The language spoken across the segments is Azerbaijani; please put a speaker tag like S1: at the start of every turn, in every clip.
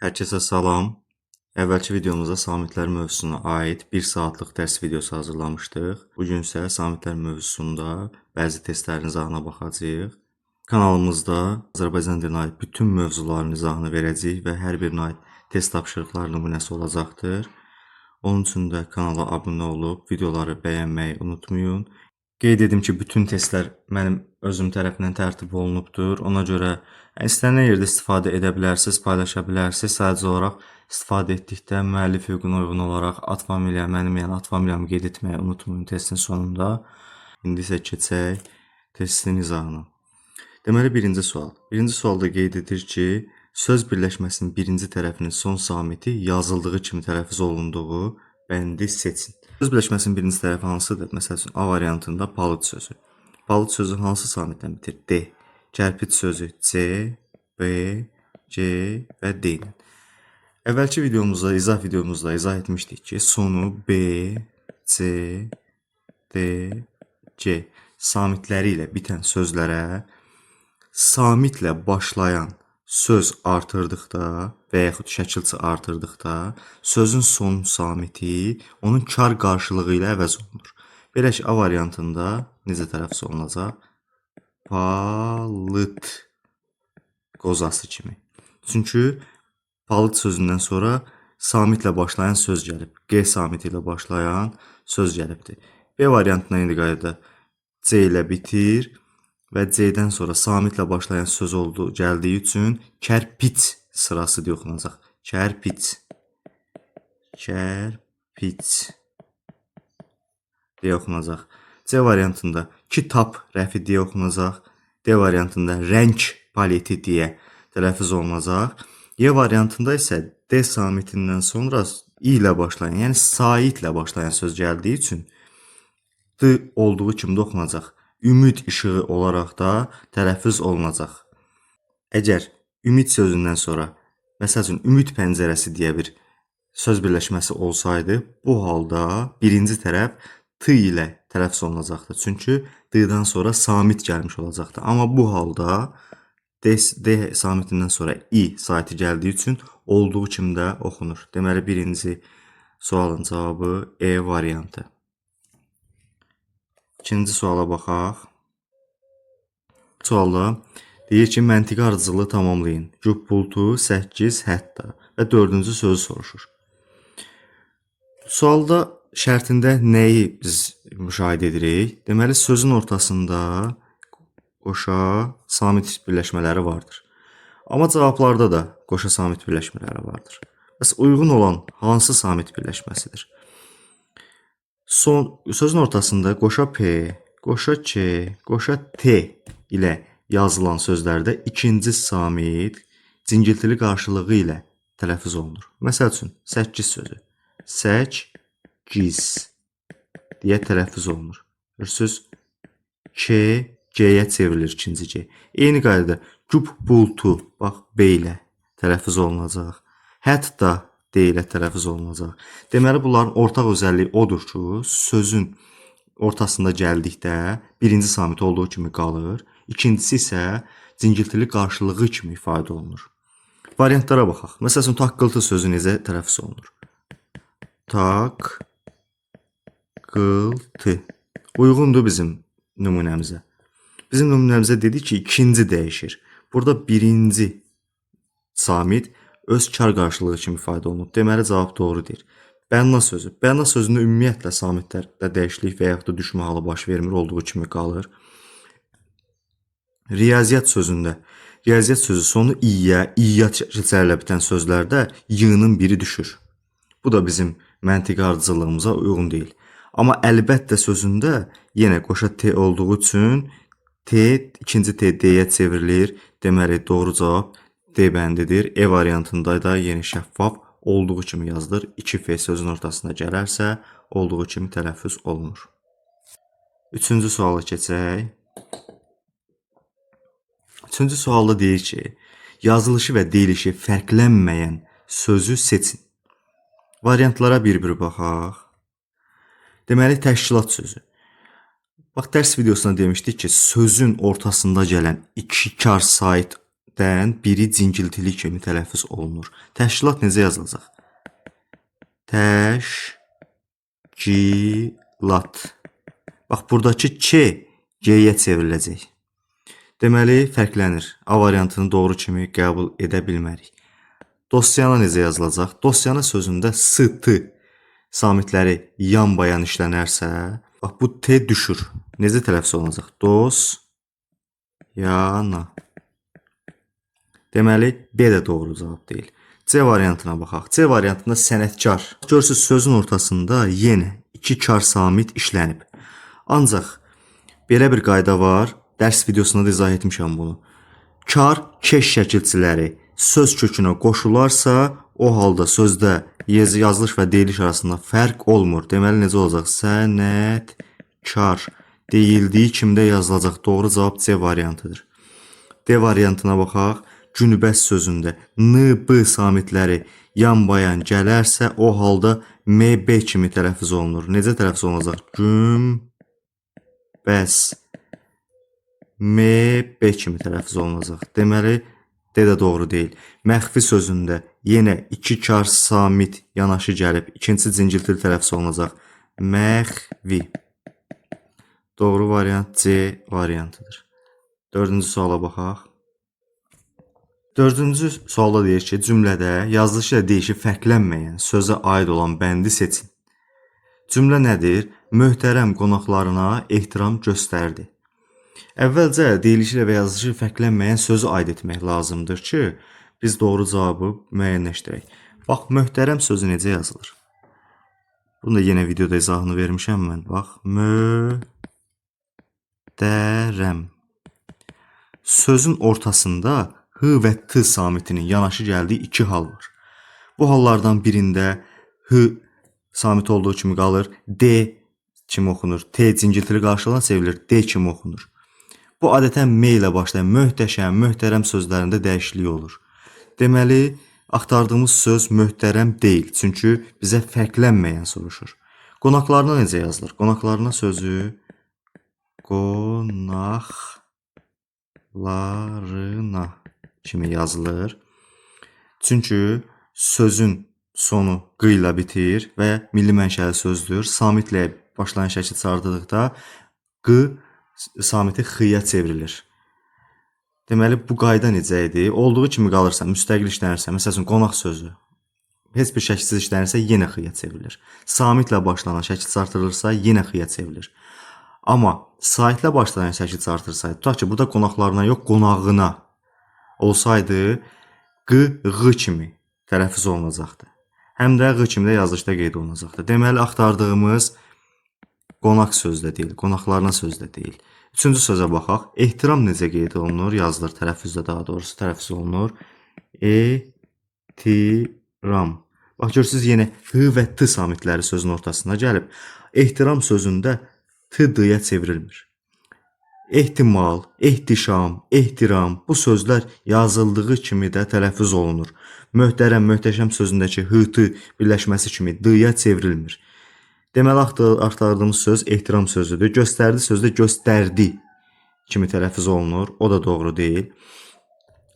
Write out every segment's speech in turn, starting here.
S1: Hər kəsə salam. Əvvəlki videomuzda samitlər mövzusuna aid 1 saatlıq dərs videosu hazırlamışdıq. Bu gün isə samitlər mövzusunda bəzi testlərin izahına baxacağıq. Kanalımızda Azərbaycan dilinə aid bütün mövzuların izahını verəcəyik və hər birinə aid test tapşırıqları nümunəsi olacaqdır. Onun üçün də kanala abunə olub videoları bəyənməyi unutmayın. Qeyd edim ki, bütün testlər mənim özüm tərəfindən tərtib olunubdur. Ona görə istənilən yerdə istifadə edə bilərsiniz, paylaşa bilərsiniz. Sadəcə olaraq istifadə etdikdə müəllif hüququna uyğun olaraq ad familiya, mənim yəni ad familiyamı qeyd etməyi unutmayın testin sonunda. İndi isə keçək testin izahına. Deməli, birinci sual. Birinci sualda qeyd edir ki, söz birləşməsinin birinci tərəfinin son samiti yazıldığı kimi tələffüz olunduğu bəndi seçin. Söz birləşməsinin birinci tərəfi hansıdır? Məsəl üçün, A variantında palıd sözü. Palıd sözü hansı samitlə bitir? D. Kərpic sözü C, B, C və D ilə. Əvvəlki videomuzda, izah videomuzda izah etmişdik ki, sonu B, C, D, C samitləri ilə bitən sözlərə samitlə başlayan söz artırdıqda və yaxud şəkilçə artırdıqda sözün son samiti onun kar qarşılığı ilə əvəz olunur. Belə ki, A variantında necə tələffüz olunacaq? Palıd qozası kimi. Çünki palıd sözündən sonra samitlə başlayan söz gəlib. G samiti ilə başlayan söz gəlibdir. B variantına indi qaydada C ilə bitir və C-dən sonra samitlə başlayan söz oldu, gəldiyi üçün kərpic sırası deyə oxunacaq. Kərpic. Kərpic deyə oxunacaq. C variantında kitab rəfi deyə oxunacaq. D variantında rəng paleti deyə tələffüz olunacaq. Y variantında isə D samitindən sonra i ilə başlayan, yəni saitlə başlayan söz gəldiyi üçün D olduğu kimi də oxunacaq. Ümid işığı olaraq da tələffüz olunacaq. Əgər ümid sözündən sonra, məsəl üçün, ümid pəncərəsi deyə bir söz birləşməsi olsaydı, bu halda birinci tərəf T ilə tələffüz olunacaqdı. Çünki D-dan sonra samit gəlmiş olacaqdı. Amma bu halda D samitindən sonra I saiti gəldiyi üçün olduğu kimi də oxunur. Deməli, birinci sualın cavabı E variantı. İkinci suala baxaq. Sualda deyir ki, məntiqi ardıcıllığı tamamlayın. Güppultu, 8, hətta və dördüncü sözü soruşur. Sualda şərtində nəyi biz müşahidə edirik? Deməli, sözün ortasında qoşa samit birləşmələri vardır. Amma cavablarda da qoşa samit birləşmələri vardır. Bəs uyğun olan hansı samit birləşməsidir? Son, sözün ortasında qoşa P, qoşa Ç, qoşa T ilə yazılan sözlərdə ikinci samit cingiltili qarşılığı ilə tələffüz olunur. Məsəl üçün, 8 sözü. Səkkiz deyə tələffüz olunur. Görürsüz, K, G-yə çevrilir ikinci G. Eyni qaydada güppultu, bax, B ilə tələffüz olunacaq. Hətta D ilə tələffüz olunacaq. Deməli, bunların ortaq özəlliyi odur ki, sözün ortasında gəldikdə birinci samit olduğu kimi qalır, ikincisi isə cingiltili qarşılığı kimi ifadə olunur. Variantlara baxaq. Məsəl üçün, taqqıltı sözü necə tələffüz olunur? Tak-qıltı. Uyğundur bizim nümunəmizə. Bizim nümunəmizə dedik ki, ikinci dəyişir. Burada birinci samit öz kar qarşılığı kimi ifadə olunub. Deməli, cavab doğru deyir. Bənna sözü. Bənna sözündə ümumiyyətlə samitlərdə dəyişiklik və yaxud da düşmə halı baş vermir, olduğu kimi qalır. Riyaziyyat sözündə. Riyaziyyat sözü sonu İ-yə, İ-yə şəkilçələrlə bitən sözlərdə Y-nın biri düşür. Bu da bizim məntiqi ardıcıllığımıza uyğun deyil. Amma əlbəttə sözündə yenə qoşa T olduğu üçün T, ikinci T D-yə çevrilir. Deməli, doğru cavab D bəndidir. E variantında da yenə şəffaf olduğu kimi yazılır. 2F sözün ortasına gələrsə, olduğu kimi tələffüz olunur. Üçüncü suala keçək. Üçüncü sualda deyir ki, yazılışı və deyilişi fərqlənməyən sözü seçin. Variantlara bir-bir baxaq. Deməli, təşkilat sözü. Bax, dərs videosunda demişdik ki, sözün ortasında gələn iki kar sait samisdən biri cingiltili kimi tələffüz olunur. Təşkilat necə yazılacaq? Təşkilat. Bax, buradakı Ç G-yə çevriləcək. Deməli, fərqlənir. A variantını doğru kimi qəbul edə bilmərik. Dosyana necə yazılacaq? Dosyana sözündə S, T samitləri yan-bayan işlənərsə, bax, bu T düşür. Necə tələffüz olunacaq? Dosyana. Deməli, B də doğru cavab deyil. C variantına baxaq. C variantında sənətkar. Görürsünüz, sözün ortasında yenə iki kar samit işlənib. Ancaq belə bir qayda var. Dərs videosunda da izah etmişəm bunu. Kar, keş şəkilçiləri söz kökünə qoşularsa, o halda sözdə yazılış və deyiliş arasında fərq olmur. Deməli, necə olacaq? Sənətkar deyildiyi kimi də yazılacaq. Doğru cavab C variantıdır. D variantına baxaq. Günübəz sözündə N, B samitləri yan-bayan gələrsə, o halda M, B kimi tələffüz olunur. Necə tələffüz olunacaq? Günbəz. M, B kimi tələffüz olunacaq. Deməli, D də doğru deyil. Məxfi sözündə yenə iki kar samit yanaşı gəlib. İkincisi cingiltili tələffüz olunacaq. Məxvi. Doğru variant C variantıdır. Dördüncü suala baxaq. Dördüncü sualda deyir ki, cümlədə yazılışı ilə deyişi fərqlənməyən sözə aid olan bəndi seçin. Cümlə nədir? Möhtərəm qonaqlarına ehtiram göstərdi. Əvvəlcə deyilişi ilə və yazılışı fərqlənməyən sözü aid etmək lazımdır ki, biz doğru cavabı müəyyənləşdirək. Bax, möhtərəm sözü necə yazılır? Bunu da yenə videoda izahını vermişəm mən. Bax, möhtərəm. Sözün ortasında H və T samitinin yanaşı gəldiyi iki hal var. Bu hallardan birində H samiti olduğu kimi qalır, D kimi oxunur, T cingiltili qarşılığına çevrilir, D kimi oxunur. Bu adətən M ilə başlayan möhtəşəm, möhtərəm sözlərində dəyişiklik olur. Deməli, axtardığımız söz möhtərəm deyil, çünki bizə fərqlənməyən soruşur. Qonaqlarına necə yazılır? Qonaqlarına sözü qonaqlarına kimi yazılır. Çünki sözün sonu q ilə bitir və milli mənşəli sözdür. Samitlə başlayan şəkil çağırdıqda q samiti x-ya çevrilir. Deməli, bu qayda necə idi? Olduğu kimi qalırsa, müstəqil işlənirsə, məsəl üçün, qonaq sözü heç bir şəkilsiz işlənirsə, yenə x-ya çevrilir. Samitlə başlanan şəkil çartırılırsa, yenə x-ya çevrilir. Amma saitlə başlayan şəkil çartırılsaydı, tutaq ki, burada qonaqlarına yox, qonağına olsaydı, q, ğ kimi tələffüz olunacaqdı. Həm də ğ kimi də yazılışda qeyd olunacaqdı. Deməli, axtardığımız qonaq sözü də deyil, qonaqlarına sözü də deyil. Üçüncü sözə baxaq. Ehtiram necə qeyd olunur? Yazılır tələffüzdə, daha doğrusu tələffüz olunur. Ehtiram. Bax, görürsünüz, yenə H və T samitləri sözün ortasına gəlib. Ehtiram sözündə T D-yə çevrilmir. Ehtimal, ehtişam, ehtiram bu sözlər yazıldığı kimi də tələffüz olunur. Möhtərəm, möhtəşəm sözündəki H, T birləşməsi kimi D-yə çevrilmir. Deməli, axtardığımız söz ehtiram sözüdür. Göstərdi sözü də göstərdi kimi tələffüz olunur. O da doğru deyil.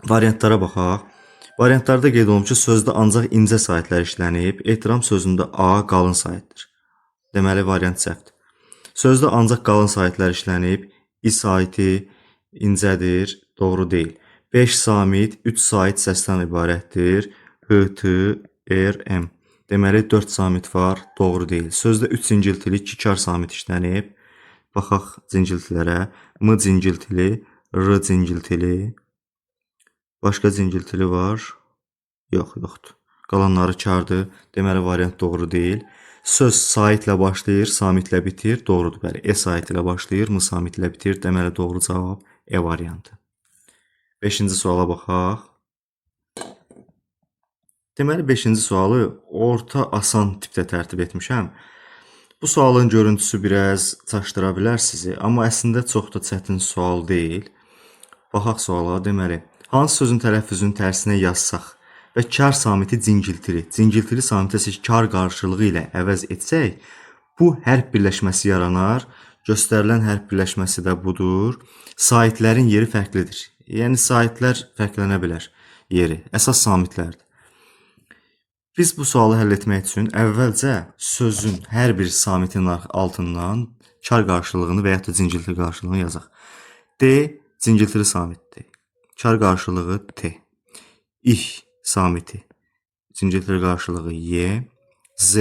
S1: Variantlara baxaq. Variantlarda qeyd olunub ki, sözdə ancaq incə saitlər işlənib. Ehtiram sözündə A qalın saitdir. Deməli, variant səhvdir. Sözdə ancaq qalın saitlər işlənib. İ saiti incədir, doğru deyil. 5 samit, 3 sait səsdən ibarətdir. H, T, R, M. Deməli, 4 samit var, doğru deyil. Sözdə 3 cingiltili, 2 kar samit işlənib. Baxaq cingiltilərə. M cingiltili, R cingiltili. Başqa cingiltili var? Yox, yoxdur. Qalanları kardır. Deməli, variant doğru deyil. Söz saitlə başlayır, samitlə bitir. Doğrudur, bəli. E saiti ilə başlayır, M samitlə bitir. Deməli, doğru cavab E variantı. 5-ci suala baxaq. Deməli, 5-ci sualı orta asan tipdə tərtib etmişəm. Bu sualın görüntüsü biraz çaşdıra bilər sizi, amma əslində çox da çətin sual deyil. Baxaq suala. Deməli, hansı sözün tələffüzünün tərsinə yazsaq və kar samiti cingiltili, cingiltili samitə isə kar qarşılığı ilə əvəz etsək, bu hərf birləşməsi yaranar. Göstərilən hərf birləşməsi də budur. Saitlərin yeri fərqlidir. Yəni saitlər fərqlənə bilər yeri. Əsas samitlərdir. Biz bu sualı həll etmək üçün əvvəlcə sözün hər bir samitin altından kar qarşılığını və yaxud da cingiltili qarşılığını yazaq. D cingiltili samitdir. Kar qarşılığı T. İh samiti. Cingiltili qarşılığı Y. Z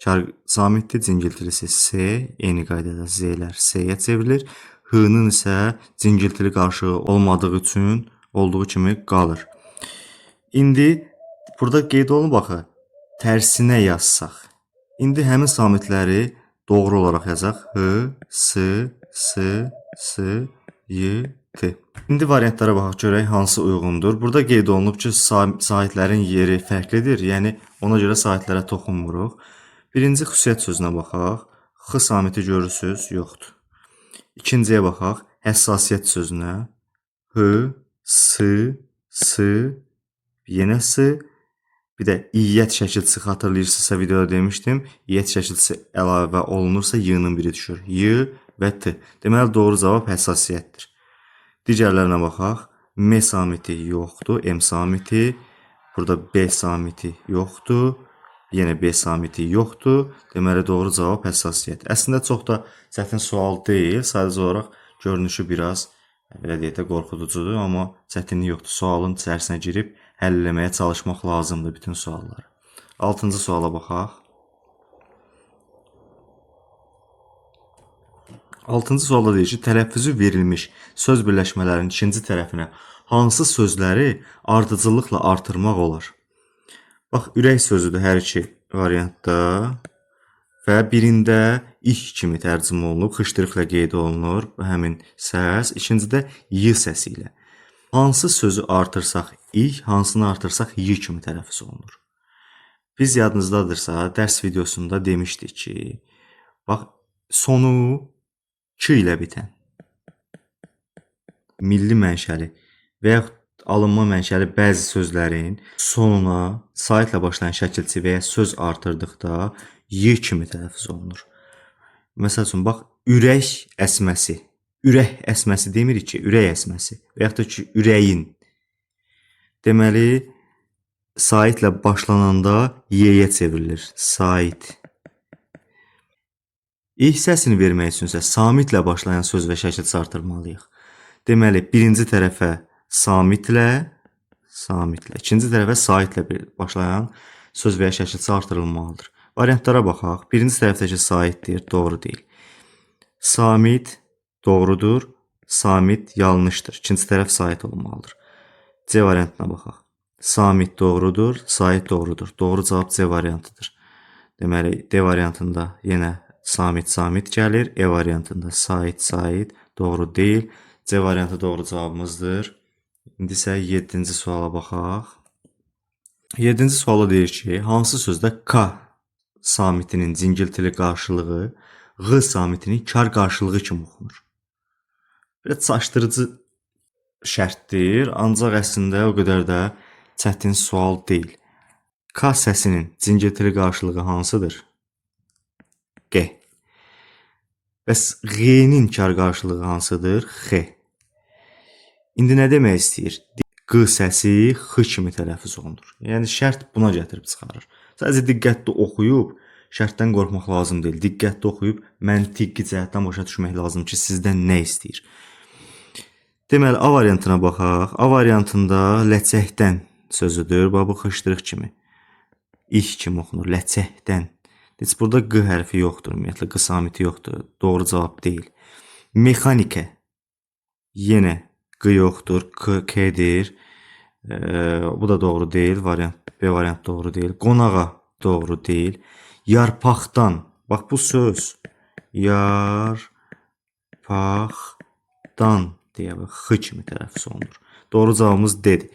S1: kar samitdir, cingiltilisi S. Eyni qaydada Z-lər S-yə çevrilir. H-nın isə cingiltili qarşılığı olmadığı üçün olduğu kimi qalır. İndi burada qeyd olunub axı, tərsinə yazsaq. İndi həmin samitləri doğru olaraq yazaq. H, S, S, S, Y, T. İndi variantlara baxaq görək hansı uyğundur. Burada qeyd olunub ki, saitlərin yeri fərqlidir. Yəni ona görə saitlərə toxunmuruq. Birinci xüsusiyyət sözünə baxaq. X samiti görürsüz, yoxdur. İkinciyə baxaq. Həssasiyyət sözünə. H, S, S, yenə S. Bir də iyyət şəkilçisi xatırlayırsınızsa videoda demişdim. İyyət şəkilçisi əlavə olunursa Y-nın biri düşür. Y və T. Deməli doğru cavab həssasiyyətdir. Digərlərinə baxaq. M samiti yoxdur, M samiti. Burada B samiti yoxdur. Yenə B samiti yoxdur. Deməli doğru cavab həssasiyyət. Əslində çox da çətin sual deyil. Sadəcə olaraq görünüşü biraz belə deyək də qorxuducudur, amma çətinlik yoxdur. Sualın içərisinə girib həll eləməyə çalışmaq lazımdır bütün sualları. 6-cı suala baxaq. 6-cı sualda deyir ki, tələffüzü verilmiş söz birləşmələrinin ikinci tərəfinə hansı sözləri ardıcıllıqla artırmaq olar? Bax, ürək sözüdür hər iki variantda və birində ih kimi tərcümə olunub, xışdırıqla qeyd olunur həmin səs, ikincidə y səsi ilə. Hansı sözü artırsaq ih, hansını artırsaq y kimi tələffüz olunur. Biz yadınızdadırsa, dərs videosunda demişdik ki, bax, sonu k ilə bitən milli mənşəli və yaxud alınma mənşəli bəzi sözlərin sonuna saitlə başlayan şəkilçi və ya söz artırdıqda y kimi tələffüz olunur. Məsəl üçün, bax, ürək əsməsi. Ürək əsməsi demirik ki, ürək əsməsi və yaxud da ki, ürəyin. Deməli, saitlə başlananda y-yə çevrilir. Sait. İh səsini vermək üçünsə samitlə başlayan söz və şəkilçi artırmalıyıq. Deməli, birinci tərəfə samitlə, ikinci tərəfə saitlə başlayan söz və ya şəkilçi artırılmalıdır. Variantlara baxaq. Birinci tərəfdəki saitdir, doğru deyil. Samit doğrudur, samit yanlışdır. İkinci tərəf sait olmalıdır. C variantına baxaq. Samit doğrudur, sait doğrudur. Doğru cavab C variantıdır. Deməli, D variantında yenə samit, samit gəlir. E variantında sait, sait doğru deyil. C variantı doğru cavabımızdır. İndi isə 7-ci suala baxaq. 7-ci sualda deyir ki, hansı sözdə K samitinin cingiltili qarşılığı Ğ samitinin kar qarşılığı kimi oxunur? Biraz çaşdırıcı şərtdir, ancaq əslində o qədər də çətin sual deyil. K səsinin cingiltili qarşılığı hansıdır? Q. Bəs Ğ-nin kar qarşılığı hansıdır? X. İndi nə demək istəyir? Q səsi X kimi tələffüz olunur. Yəni şərt buna gətirib çıxarır. Sadəcə diqqətli oxuyub şərtdən qorxmaq lazım deyil. Diqqətli oxuyub məntiqi cəhətdən başa düşmək lazımdır ki, sizdən nə istəyir. Deməli, A variantına baxaq. A variantında ləçəkdən sözüdür. Bax, bu xışdırıq kimi. İh kimi oxunur. Ləçəkdən. Heç burada Q hərfi yoxdur. Ümumiyyətlə, Q samiti yoxdur. Doğru cavab deyil. Mexanikə. Yenə Q yoxdur. K, K-dir. Bu da doğru deyil. Variant B variant doğru deyil. Qonağa doğru deyil. Yarpaqdan. Bax, bu söz. Yarpaqdan deyə bax, X kimi tələffüz olunur. Doğru cavabımız D-dir.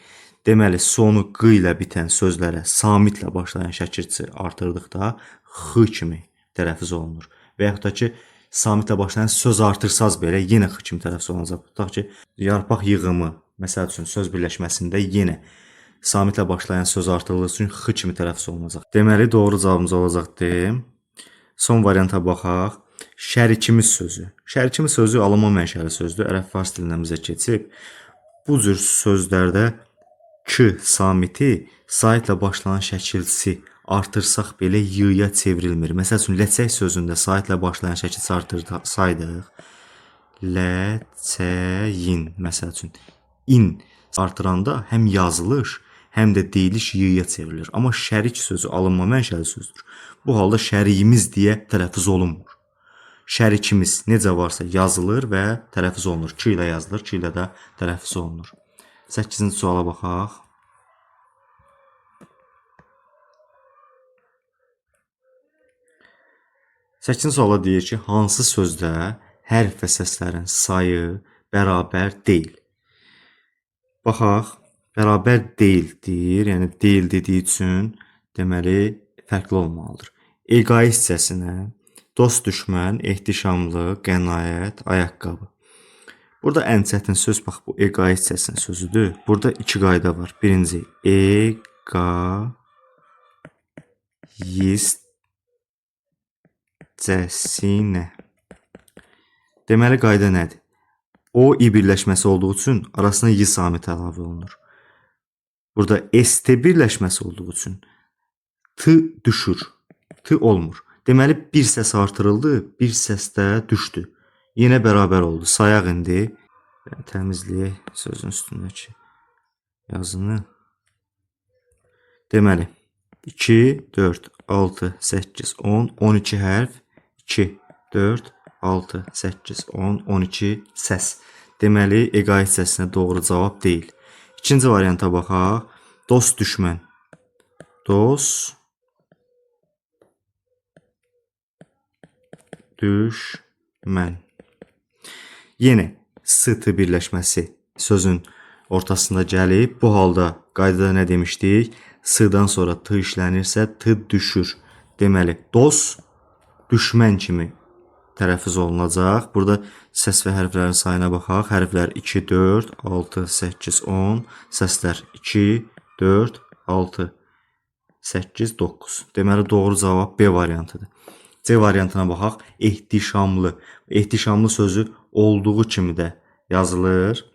S1: Deməli, sonu Q ilə bitən sözlərə samitlə başlayan şəkilçi artırdıqda X kimi tələffüz olunur. Və yaxud da ki, samitlə başlayan söz artırsaz belə yenə X kimi tələffüz olunacaq. Tutaq ki, yarpaq yığımı, məsəl üçün söz birləşməsində yenə samitlə başlayan söz artırıldığı üçün X kimi tələffüz olunacaq. Deməli, doğru cavabımız olacaq D. Son varianta baxaq. Şərikimiz sözü. Şərikimiz sözü alınma mənşəli sözdür. Ərəb fars dilindən bizə keçib. Bu cür sözlərdə K samiti saitlə başlanan şəkilçisi artırsaq belə Y-ya çevrilmir. Məsəl üçün, ləçək sözündə saitlə başlayan şəkilçisi artırsaydıq, ləçəyin, məsəl üçün, in artıranda həm yazılış, həm də deyiliş Y-ya çevrilir. Amma şərik sözü alınma mənşəli sözdür. Bu halda şəriyimiz deyə tələffüz olunmur. Şərikimiz necə varsa yazılır və tələffüz olunur. K ilə yazılır, K ilə də tələffüz olunur. 8-ci suala baxaq. Səkkizinci sualda deyir ki, hansı sözdə hərf və səslərin sayı bərabər deyil? Baxaq, bərabər deyil deyir, yəni deyil dediyi üçün deməli fərqli olmalıdır. Eqai hissəsinə dost düşmən, ehtişamlı, qənaət, ayaqqabı. Burada ən çətin söz bax bu eqai hissəsinin sözüdür. Burada iki qayda var. Birinci, eqaist hissəsinə. Deməli, qayda nədir? O, i birləşməsi olduğu üçün arasına y samiti əlavə olunur. Burada ST birləşməsi olduğu üçün T düşür. T olmur. Deməli, bir səs artırıldı, bir səs də düşdü. Yenə bərabər oldu. Sayaq indi. Təmizləyək sözün üstündəki yazını. Deməli, 2, 4, 6, 8, 10, 12 hərf, 2, 4, 6, 8, 10, 12 səs. Deməli, eqai hissəsinə doğru cavab deyil. İkinci varianta baxaq. Dost düşmən. Dost düşmən. Yenə S-T birləşməsi sözün ortasında gəlib. Bu halda qaydada nə demişdik? S-dan sonra T işlənirsə T düşür. Deməli, dost düşmən kimi tələffüz olunacaq. Burada səs və hərflərin sayına baxaq. Hərflər 2, 4, 6, 8, 10. Səslər 2, 4, 6, 8, 9. Deməli, doğru cavab B variantıdır. C variantına baxaq. Ehtişamlı. Ehtişamlı sözü olduğu kimi də yazılır.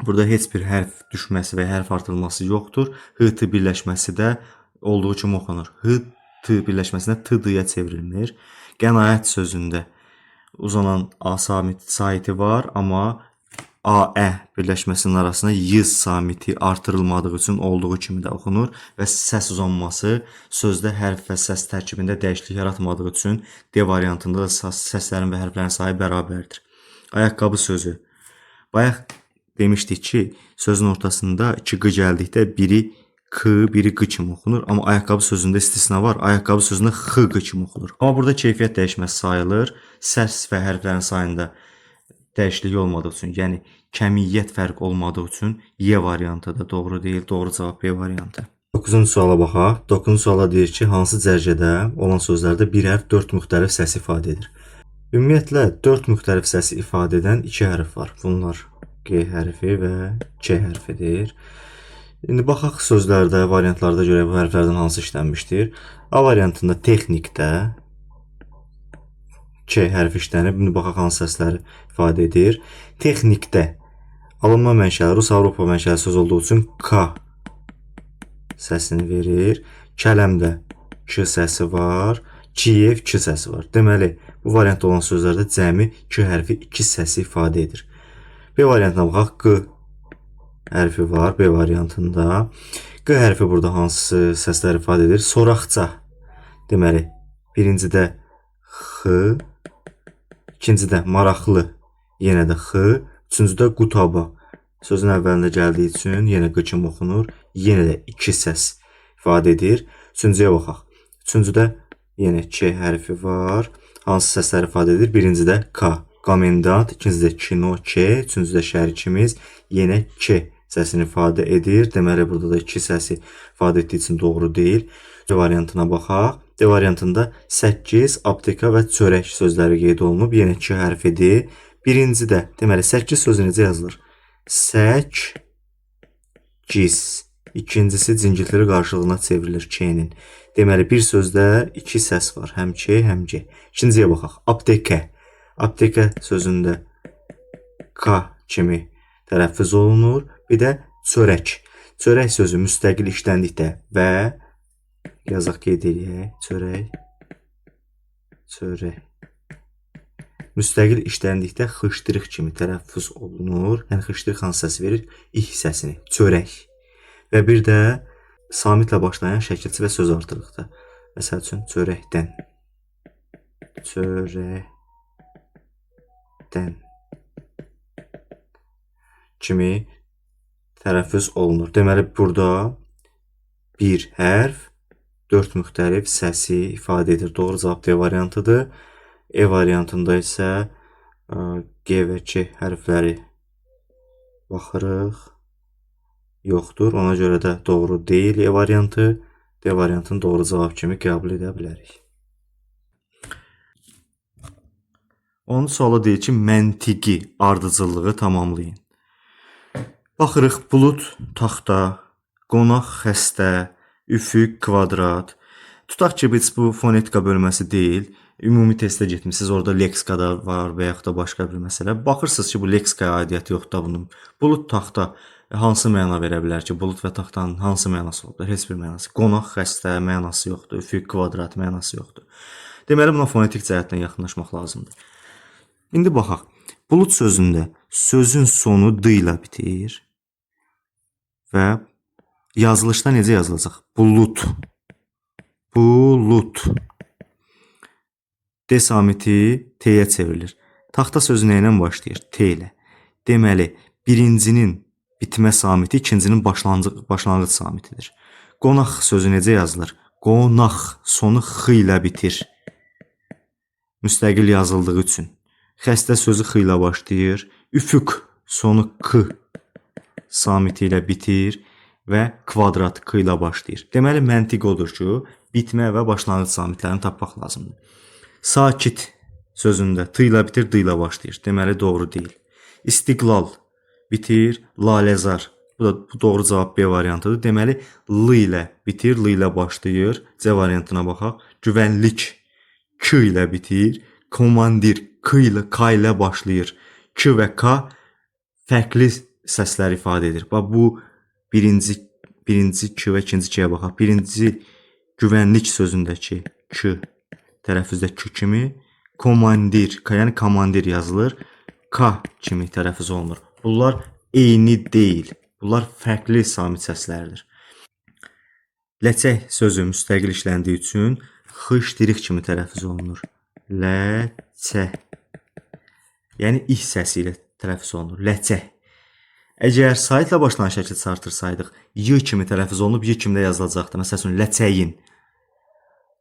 S1: Burada heç bir hərf düşməsi və hərf artırılması yoxdur. H-T birləşməsi də olduğu kimi oxunur. H-T birləşməsində T-D-yə çevrilmir. Qənaət sözündə uzanan A saiti var, amma A-Ə birləşməsinin arasına Y samiti artırılmadığı üçün olduğu kimi də oxunur və səs uzanması sözdə hərf və səs tərkibində dəyişiklik yaratmadığı üçün D variantında da səslərin və hərflərin sayı bərabərdir. Ayaqqabı sözü. Bayaq demişdik ki, sözün ortasında iki Q gəldikdə biri K, biri Q kimi oxunur. Amma ayaqqabı sözündə istisna var. Ayaqqabı sözündə X, Q kimi oxunur. Amma burada keyfiyyət dəyişməsi sayılır. Səs və hərflərin sayında dəyişiklik olmadığı üçün, yəni kəmiyyət fərqi olmadığı üçün Y variantı da doğru deyil. Doğru cavab B variantı. 9-cu suala baxaq. 9-cu suala deyir ki, hansı cərgədə olan sözlərdə bir hərf 4 müxtəlif səs ifadə edir? Ümumiyyətlə, 4 müxtəlif səsi ifadə edən 2 hərf var. Bunlar G hərfi və K hərfidir. İndi baxaq sözlərdə, variantlarda görək bu hərflərdən hansı işlənmişdir. A variantında texnikdə K hərfi işlənib. İndi baxaq hansı səsləri ifadə edir. Texnikdə alınma mənşəli, Rus-Avropa mənşəli söz olduğu üçün K səsini verir. Kələmdə K səsi var. Kiyev K səsi var. Deməli, bu variantda olan sözlərdə cəmi K hərfi 2 səsi ifadə edir. B variantına baxaq. Q hərfi var B variantında. Q hərfi burada hansı səsləri ifadə edir? Soraqca. Deməli, birincidə X, ikincidə maraqlı, yenə də X, üçüncüdə qutaba. Sözün əvvəlində gəldiyi üçün yenə Q kimi oxunur. Yenə də 2 səs ifadə edir. Üçüncüyə baxaq. Üçüncüdə yenə K hərfi var. Hansı səsləri ifadə edir? Birincidə K, komendant, ikincidə kino, K, üçüncüdə şərikimiz yenə K səsini ifadə edir. Deməli, burada da 2 səsi ifadə etdiyi üçün doğru deyil. C variantına baxaq. D variantında 8, apteka və çörək sözləri qeyd olunub. Yenə K hərfidir. Birincidə, deməli, 8 sözü necə yazılır? Səkkiz. İkincisi cingiltili qarşılığına çevrilir K-nin. Deməli, bir sözdə 2 səs var. Həm K, həm G. İkinciyə baxaq. Aptekə. Aptekə sözündə K kimi tələffüz olunur. Bir də çörək. Çörək sözü müstəqil işləndikdə və yazaq, qeyd eləyək. Çörək. Çörək. Müstəqil işləndikdə xışdırıq kimi tələffüz olunur. Yəni xışdırıq hansı səsi verir? İh səsini. Çörək. Və bir də samitlə başlayan şəkilçi və söz artırıqda. Məsəl üçün çörəkdən. Çörəkdən kimi tələffüz olunur. Deməli burada bir hərf 4 müxtəlif səsi ifadə edir. Doğru cavab D variantıdır. E variantında isə G və K hərfləri baxırıq. Yoxdur. Ona görə də doğru deyil E variantı. D variantını doğru cavab kimi qəbul edə bilərik. Onun sualı deyir ki, məntiqi ardıcıllığı tamamlayın. Baxırıq, bulud, taxta, qonaq, xəstə, üfüq, kvadrat. Tutaq ki, biz bu fonetika bölməsi deyil, ümumi testə getmisiniz, orada leksikada var və yaxud da başqa bir məsələ. Baxırsınız ki, bu leksikaya aidiyyəti yoxdur da bunun. Bulud, taxta hansı məna verə bilər ki, bulud və taxtanın hansı mənası ola bilər? Heç bir mənası. Qonaq, xəstə mənası yoxdur, üfüq, kvadrat mənası yoxdur. Deməli, buna fonetik cəhətdən yaxınlaşmaq lazımdır. İndi baxaq. Bulud sözündə sözün sonu d ilə bitir və yazılışda necə yazılacaq? Bulud. Bulud. D samiti T-yə çevrilir. Taxta sözü nə ilə başlayır? T ilə. Deməli, birincinin bitmə samiti ikincinin başlanğıc samitidir. Qonaq sözü necə yazılır? Qonaq sonu x ilə bitir. Müstəqil yazıldığı üçün. Xəstə sözü x ilə başlayır. Üfüq sonu k samiti ilə bitir və kvadrat k ilə başlayır. Deməli, məntiq odur ki, bitmə və başlanğıc samitlərini tapmaq lazımdır. Sakit sözündə t ilə bitir, d ilə başlayır. Deməli, doğru deyil. İstiqlal bitir, laləzar. Bu doğru cavab B variantıdır. Deməli, l ilə bitir, l ilə başlayır. C variantına baxaq. Güvənlik k ilə bitir. Komandir k ilə, k ilə başlayır. K və k fərqli səslər ifadə edir. Bax, bu birinci k və ikinci k-yə baxaq. Birinci güvənlik sözündəki k tələffüzdə k kimi, komandir, yəni komandir yazılır, k kimi tələffüz olunur. Bunlar eyni deyil. Bunlar fərqli samit səslərdir. Ləçək sözü müstəqil işləndiyi üçün x kimi tələffüz olunur. Ləçək. Yəni ih səsi ilə tələffüz olunur. Ləçək. Əgər saitlə başlayan şəkil artırsaydıq, y kimi tələffüz olunub, y kimi də yazılacaqdı. Məsəl üçün, ləçəyin.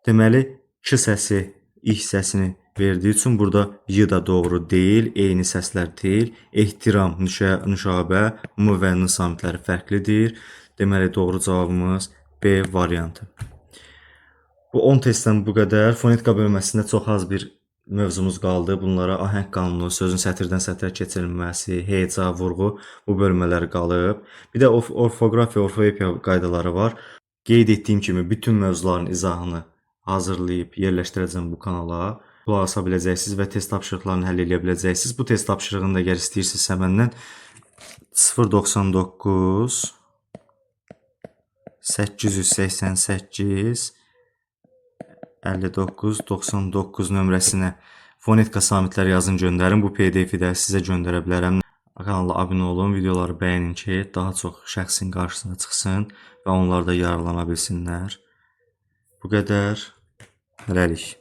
S1: Deməli, k səsi ih səsini verdiyi üçün burada y da doğru deyil, eyni səslər deyil. Ehtiram, nüşabə, m və n samitləri fərqlidir. Deməli, doğru cavabımız B variantı. Bu 10 testdən bu qədər. Fonetika bölməsində çox az bir mövzumuz qaldı. Bunlara ahəng qanunu, sözün sətirdən sətrə keçirilməsi, heca, vurğu bu bölmələr qalıb. Bir də orfoqrafiya, orfoepiya qaydaları var. Qeyd etdiyim kimi bütün mövzuların izahını hazırlayıb yerləşdirəcəm bu kanala. Qulaq asa biləcəksiniz və test tapşırıqlarını həll edə biləcəksiniz. Bu test tapşırığını da əgər istəyirsinizsə məndən 099 888 59 99 nömrəsinə fonetika samitləri yazın göndərin. Bu PDF-i də sizə göndərə bilərəm. Kanala abunə olun, videoları bəyənin ki, daha çox şəxsin qarşısına çıxsın və onlar da yararlana bilsinlər. Bu qədər. Hələlik.